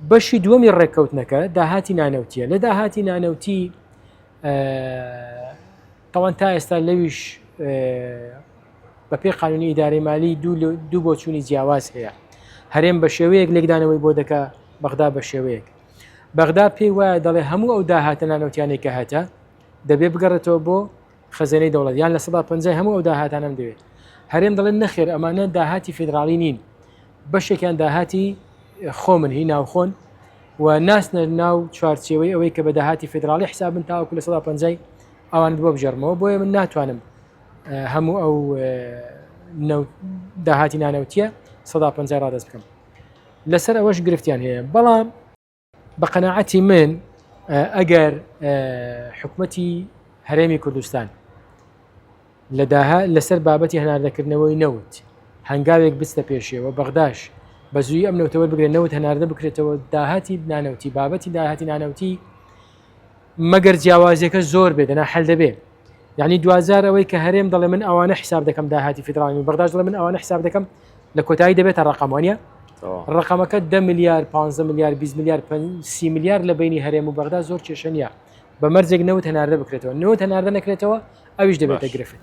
بەشی دووەمی ڕێککەوتنەکە داهاتی نانەوتیە لە داهاتی نانەوتی تاوان تا ئێستا لەویش بەپێی قانونی ئیدارەی مالی دوو بۆچوونی جیاواز هەیە هەرێم بە شێوەیەک لێکدانەوەی بۆ دەکا بەغدا بە شێوەیەک بەغدا پێی وایە دەڵێ هەموو ئەو داهاتە نانەوتیانەی کە هەتە دەبێ بگەڕێتەوە بۆ خەزێنەی دەوڵەت یان 50% هەموو ئەو داهاتانەم دەوێت هەرێم دەڵێن نەخێر ئەمانە داهاتی فیدراڵی نین بەشێکیان داهاتی خۆمن هی ناوخۆن و ناسنە ناو چوارچێوەی ئەوەی کە بە داهاتی فیدراڵی حسابن تاوەکو 50% ئەوانت بۆ بژێرمەوە بۆیە من ناتوانم هەموو ئەو داهاتی نانەوتیە 50 ڕادەست بکەم لەسەر ئەوەش گرفتیان هەیە بەڵام بە قەناعەتی من ئەگەر حکومەتی هەرێمی کوردستان لە داها لەسەر بابەتی هەناردەکردنەوەی نەوت هەنگاوێک بستە پێشەوە بەغداش بە زووی ئەم نەوتەوە بگرێت نەوت هەناردە بکرێتەوە داهاتی نانەوتی بابەتی داهاتی نانەوتی مەگەر جیاوازیەکە زۆر بێت دەنا حل دەبێ یعنی دوجار ئەوەی کە هەرێم دەڵێ من ئەوانە حساب دەکەم داهاتی فیدراڵی و بەغداش دەڵێ من ئەوانە حساب دەکەم لە کۆتایی دەبێتە ڕقم وانە ڕقەمەکە 10 ملیار 15 ملیار 20 ملیار 30 ملیار لە بینی هەرێم و بەغدا زۆر کێشە نییە بە مەرجێک نەوت هەناردە بکرێتەوە نەوت هەناردە نەکرێتەوە ئەویش دەبێتە گرفت.